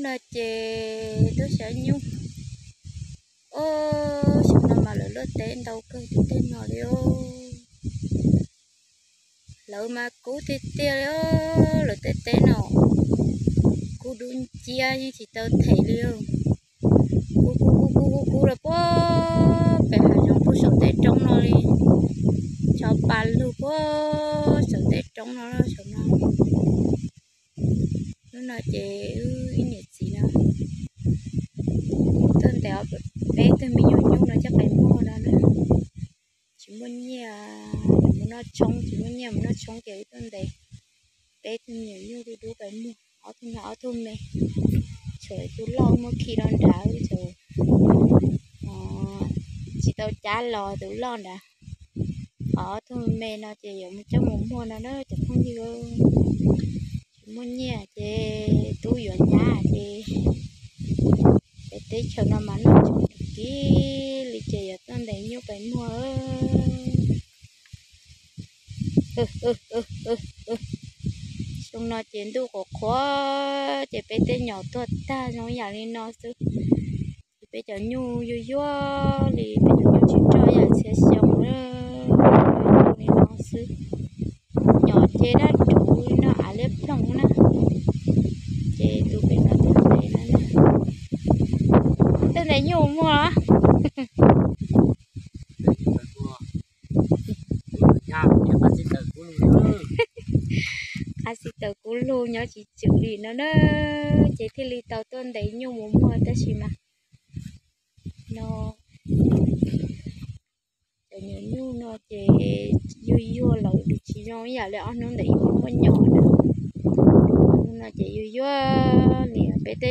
No ces tuaj xyuas nyuj. Os, xyoo no mas lawv luaj teb ntau kawg tim tej no li os. Lawv mas kub tiag tiag li os, lawv tej teb no kub dub nciab yeej tsis tau them li os. Kub kub kub kub kub kub los puag pem hav zoov puag saum tej roob no li. Tsho pa lug puag saum tej roob no saum no. Hnub no ces wb ib niam txiv no tuaj ntes peb tug me nyuam nyuj no coj pais muag no na. Tsis muaj nyiaj mus noj tshoob, tsis muaj nyiaj mus noj tshoob ces wb tuaj ntes peb tug me nyuam nyuj dub dub pais muag, ob tug nyuag ob tug me. Tshuav tus loj muab khi rau nrad, tshuav tsis tau cab los tus loj nrad. Ob tug me no ces yuav mus coj mus muag no na cov phooj ywg. Tsis muaj nyiaj ces tub yuav nyab ces peb teb chaws no mas noj tshoob kis li ces yuav tuaj ntes nyuj pais muag. Xyoo no ces ntuj qhuav qhuav ces peb tej nyom tuag tag zoo yam li no xwb. Ces peb cov nyuj yuag yuag li, peb cov nyuj tsis roj yam txhia xyoo li no xwb. Nyom ces daj rhuv li no av liab ploog na. Ces tus pem no tuaj ntes no na. Tuaj ntes nyuj muag. Qab xib taws kub lug nyob tsis tswm li no na, ces thiaj li tau tuaj ntes nyuj mus muag tab sis mas no cov nyuam nyuj no ces yuag yuag lawm tsis zoo ib yam li ob hnub ntawd ib muaj nyom na. Ob hnub no ces yuag yuag li peb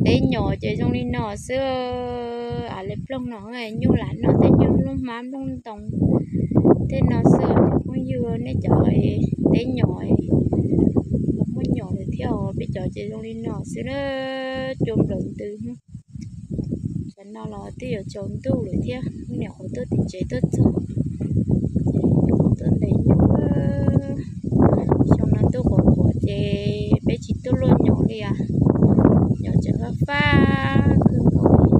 teb nyom ces zoo li no xwb. Av liab ploog no nyuj lam noj tej nyuj nplooj hmab nplooj ntoos tej no xwb os cov phooj ywg, nej cov teb nyom muaj nyom lawm thiab os. Peb cov ces zoo li no xwb na, cua nplawm ntws. Tam no los twb yuav tsaus ntuj lawm thiab, niam qhuav tuaj tim tsev tuaj txog, tuaj ntes nyuj. Xyoo no ntuj qhuav qhuav ces peb tsis tuaj luaj nyom li os, nyom tseem fab fab kawg nkaus li.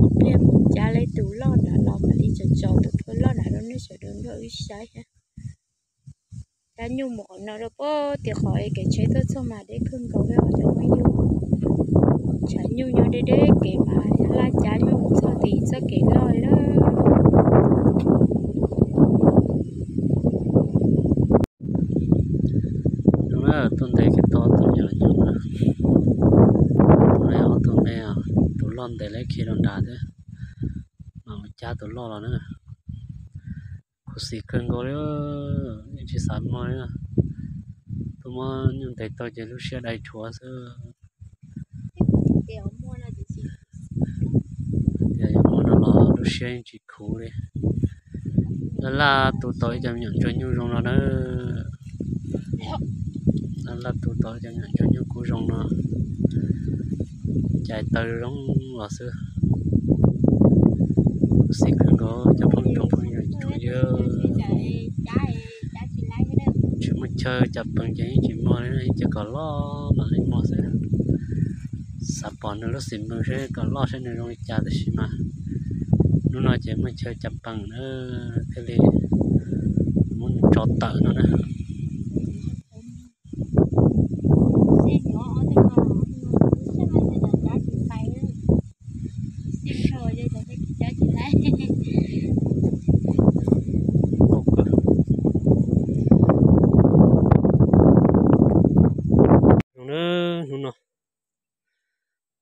Ib pliag mus cab lawv tus loj nrad los mam li tso tso tus phauj loj nrad rau nej sawv daws nrog wb saib thiab. Cab nyuj mus qhov no rau puag tim qhov kev tsheb tuaj txog mas deb kawg nkaus thiab cov phooj ywg. Tshav nyuj nyob deb deb kev mas laj cab nyuj mus txog tim txoj kev loj li na. Tuaj ntes kiag tau tus nyuam nyuj na, tus no ob tug me, tus loj ntes lawv khi rau nrad thiab, mas mus cab tus loj los na. Khuv xim kawg nkaus li, yeej tsis xav muag li. Tuaj muab nyuj ntes tau ces lub siab dai rhuav xwb. Tias yuav muag no los lub siab yeej tsis khuv li. Laj laj tu tau ib co me nyuam ntsuag nyuj zoo no na. Laj laj tu tau ib co me nyuam ntsuag nyuj kub zoo no, cais taw zoo los xwb. Khuv xim kawg nkaus cov phooj ywg, phooj ywg, tsis muaj chaw cas pees ces yeej tsis muag li, ib co kom loj mam li muag xwb. Xav pom nws lub xim npws seb kom loj seb nws zoo li cas tab sis mas hnub no ces muaj chaw cas pees na, thiaj li muab nws tso tawm no na. Zoo na, hnub no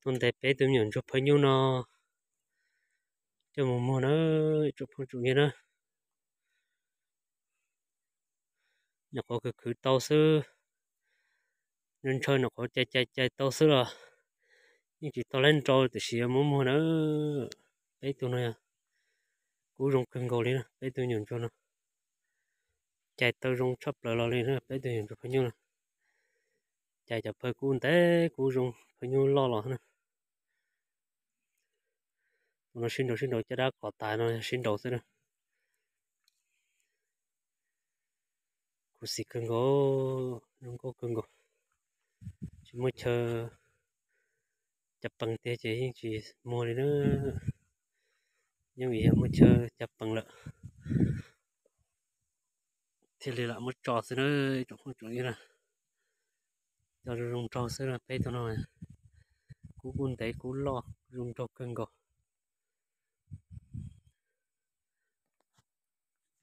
tuaj ntes peb tug me nyuam ntsuag phawj nyuj no coj mus muag na, tsoom phooj tsoom ywg na. Nyuam qhuav khwv khwv tau xwb, ntshaw nyuam qhuav cais cais cais tau xwb los yeej tsis tau lab nrau tiam sis yuav muab muag na. Peb tug no yog kub zoo kawg nkaus li na, peb tug nyuam ntsuag no cais taw zoo tshaj plaws los li na, peb tug nyuam ntsuag phawj nyuj no. Cais cov phawj kub ntev kub zoo phawj nyuj loj los na. Tus no sib nraus sib nraus caj dab qos tas no sib nraus xwb na. Khuv xim kawg nkaus, zoo nkauj kawg nkaus. Tsis muaj chaw cav pees tiag ces yeej tsis muag li na. Yeej yog muaj chaw cav pees lawm thiaj li lam muab tso xwb na, tsoom phooj tsoom ywg na. Cov zoo zoo nraug xwb na, peb tug no kub kub ntev kub loj zoo nraug kawg nkaus.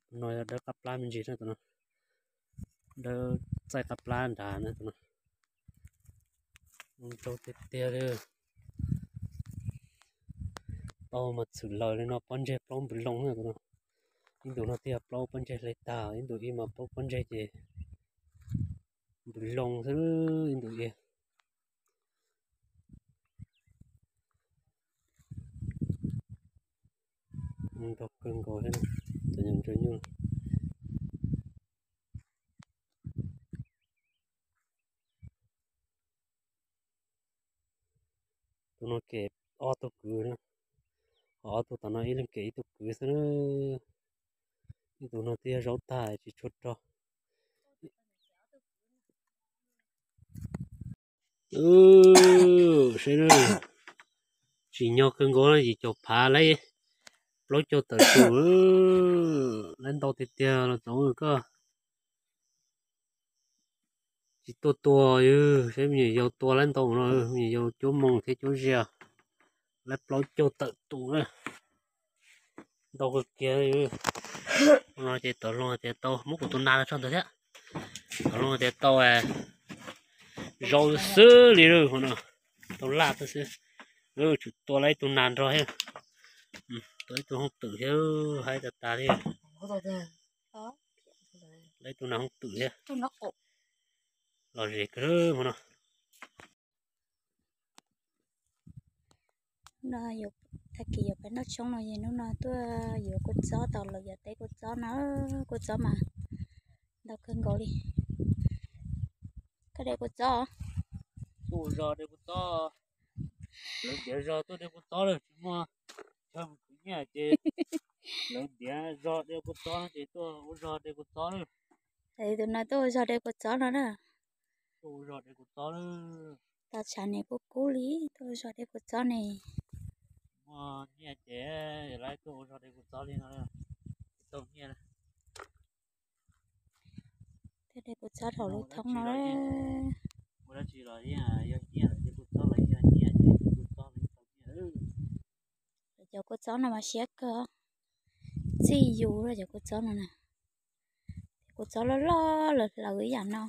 Tus no yog dawb qab plab me ntsis na, tus no dawb txaij qab plab nrad na, tus no zoo nraug tiag tiag li. Tau mas txwm lawm li no pob ntseg plaub npws loo na tus no. Ib ntus no twb yog plaub pob ntseg hle tag, ib ntus ib mas plaub pob ntseg ces npws loo xwb ib ntus ib. Nrog kawg nkaus thiab, cov nyuam ntsuag nyuj. Tus no kem ob tug kwv na, ho ob tug tom no ib leeg kem ib tug kwv xwb na. Ib tus no twb yog zaub tag tsis tshua rog. Saib, tsim nyog kawg nkaus, yim caum phav laib plaub caug tawm tus, laib ntau tiag tiag los txoov koj. Tsis tuaj tua, saib me nyuam yaus tua laib ntau no, me nyuam yaus cuab moos thiab cuab zias, laib plaub caug tawm tus na. Ntau kawg kiag. No ces tau loo tias tau, muab kuv tus nas tso ntawd thiab. Tau loo tias tau, zaub xwb li lawm no, tau laj xwb. Tsum tua laib tus nas nrog thiab, tua ib tug hooj twm thiab, haib tas tas li. Laib tus nas hooj twm thiab. Lom zem kawg no. No, tag kis yuav pais noj tshoob no es hnub no tuaj yuav kua txob tau los yuav teb kua txob no, kua txob mas ntau kawg nkaus li. Koj de kua txob? Tuaj ua zog de kua txob. Lawv ntiav zog tuaj de kua txob lawm, tsis muaj chaw mus khwv nyiaj ces lawv ntiav zog de kua txob no ces tuaj ua zog de kua txob lawm. Tus no tuaj ua zog de kua txob no na. Tuaj ua zog de kua txob lawm. Tau tshav nws kub kub li, tuaj ua zog de kua txob ne. Muaj nyiaj ces lawv tuaj ua zog de kua txob li no, tsis tau nyiaj. Thiaj de kua txob dhau lub thoob no. Ua dab tsi los yeej yog nyiaj lawm, de kua txob los yeej yog nyiaj, de kua txob los yeej tau nyiaj. Cov kua txob no mas siab kawg, txij yus cov kua txob no na. Kua txob loj loj lawm hlawv ib yam no.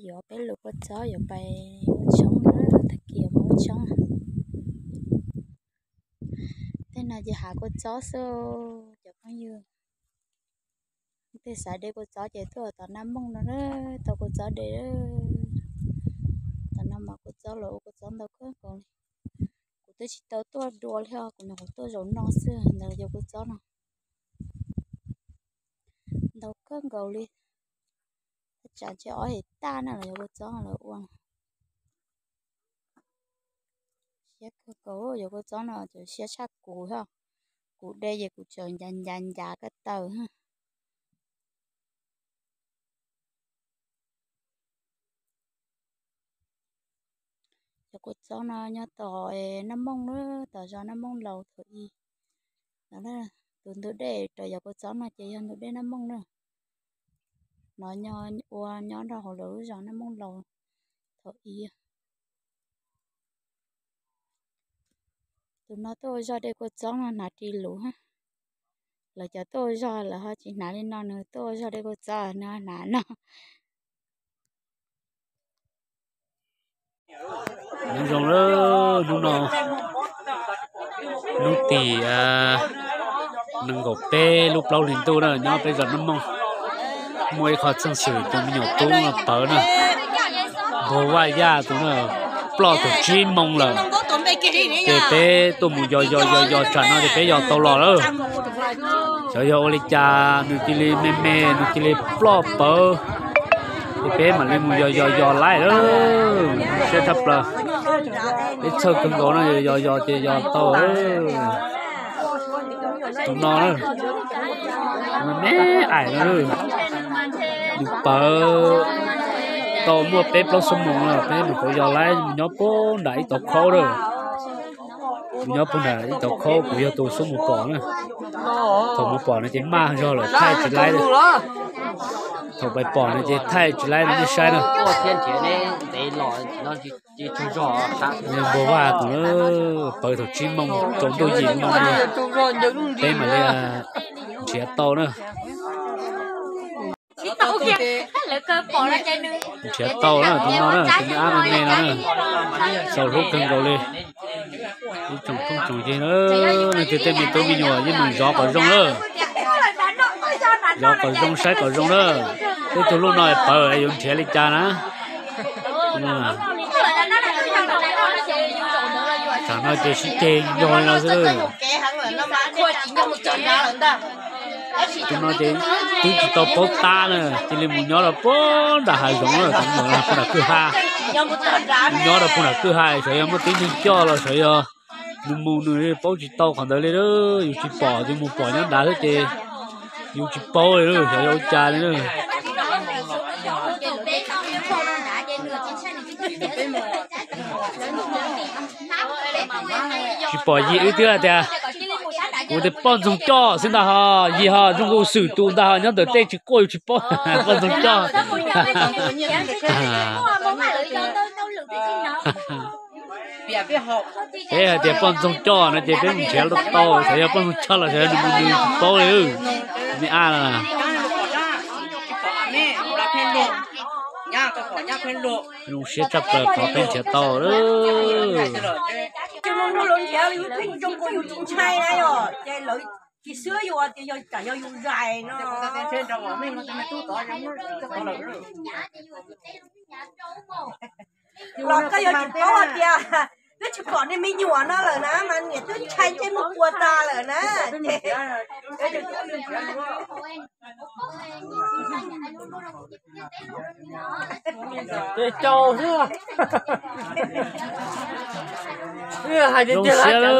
Yuav peb lub kua txob yuav pais ua tshoob na, tag kis yuav mus ua tshoob. Tej no ces hav kua txob xwb cov phooj ywg. Tej xav de kua txob ces tuaj tom Naj Mooj no, tau kua txob de. Tom no mas kua txob los ua kua txob ntau kawg nkaus li. Kuv twb tsis tau tuaj dua li os, kuv nyuam qhuav tuaj zaum no xwb ntawd cov kua txob no. Ntau kawg nkaus li. Tsam ntshe ob hais tag na los yog kua txob lawv ua. Siab kawg nkaus, yog kua txob no tseem siab tshaj kuv thiab. Kuv de ces kuv tseem ncav ncav ncav ko taw. Cov kua txob no nyob tom Naj Mooj na, tom zos Naj Mooj laus thaum i. Tus ntug dej rau cov kua txob no ces yog ntug dej Naj Mooj na. No ua nyob rau hauv lawv lub zos Naj Mooj laus thaum i. Tus no tuaj ua zog de kua txob no hnav ris luv. Lawv cov tuaj ua zog lawv ho tsis hnav li no, nws tuaj ua zog de kua txob nws hnav no. Nyob zoo lawm, hnub no hnub tim nees nkaum peb lub plaub hlis ntuj na, nyob peb zos Naj Mooj muaj ib qho txheej xwm tus me nyuam tub pawv na, npog vaj yaj tus na, ploj thaum tsib moos lawm, ces peb tuaj mus yos yos yos yos tsam no ces peb yos tau los lawm. Xyov yog ua li cas nws cia li me me nws cia li ploj pawv, ces peb mam li mus yos yos yos laij lawm, siab tshaj plaws. Peb txhawj kawg nkaus no, yos yos ces yos tau tus no na. Me aim no, nws pawv tau muaj peb plaub xuab moos lawm, peb mus kauv yos laib mus nyob puag nram ib tauv khaub lawm. Mus nyob puag nram ib tauv khaub, kuv yog tus xub mus pom na. Thaum mus pom no ces maj zog lawm thaij tsis laib. Thaum pais pom no ces thaij tsis laib no nej saib na. Npua vaj tus pawv thaum tsib moos tsaus ntuj yim moos no, peb mam li nrhiav tau na. Nrhiav tau na, tus no na, tus me ab me me no na, txaus hlub kawg nkaus li. Ib tsoom phooj tsoom ywg na, leej twg tej me tub me nyuam yeej meem zov kom zoo lawm. Zov kom zoo saib kom zoo na. Ib tug luaj no pawv yuav nrhiav li cas na. Tsam no ces sib ceg yog li no xwb. Tus no ces twb tsis tau paub tab na, cia li mus nyob rau puag nram hav zoov lawm, puag nram kwj ha. Mus nyob rau puag nram kwj ha, xyov yog muaj tib neeg coj los xyov yog nws mus nws paub tsis tau qhov ntawd li. Yus tsis pom, yus mus pom nyob nrad xwb ces yus tsis paub li, xyov yog ua cas li na. Tsis pom Yig wb twb hais tias, kuv tias poj ntxoog coj xwb ntag ho, Yig ho zoo nkaus xwm tus ntag ho, nyob ntawm tej tsis quaj yus tsis paub. Poj ntxoog coj. Peb hais tias poj ntxoog coj no ces peb mus nrhiav tau, xyov yog poj ntxoog coj los xyov yog nws mus nws tsis paub li. Me ab, zoo siab tshaj plaws qhov peb nrhiav tau. Tsis xwb yus tias yog tsam yog yus zais no. Los koj yuav tsum paub hais tias twb tsis pom niag me nyuam no lawm na, mas niam twb ntshai ntsej muag puas tas lawm na. Ces caus xwb. Hais tias zoo tiag siab lawm.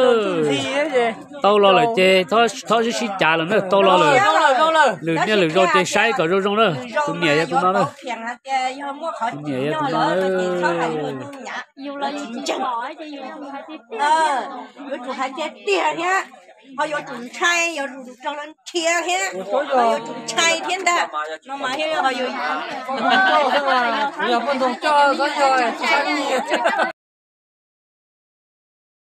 Tau los lawm ces txhob sib sib cav lawm na, tau los lawm. Lwm niaj lwm zaus ces saib kom zoo zoo na. Tus niam yog tus no na. Tus niam yog tus no. Yuav tsum hais tiag tiag thiab, ho yuav tsum ntshai, yuav tsum raug lawv nrhiav thiab, ho yuav tsum ntshai thiab ntag. No mas ho yuav, kuv yog poj ntxoog coj, txhob yog tsis sab nyias.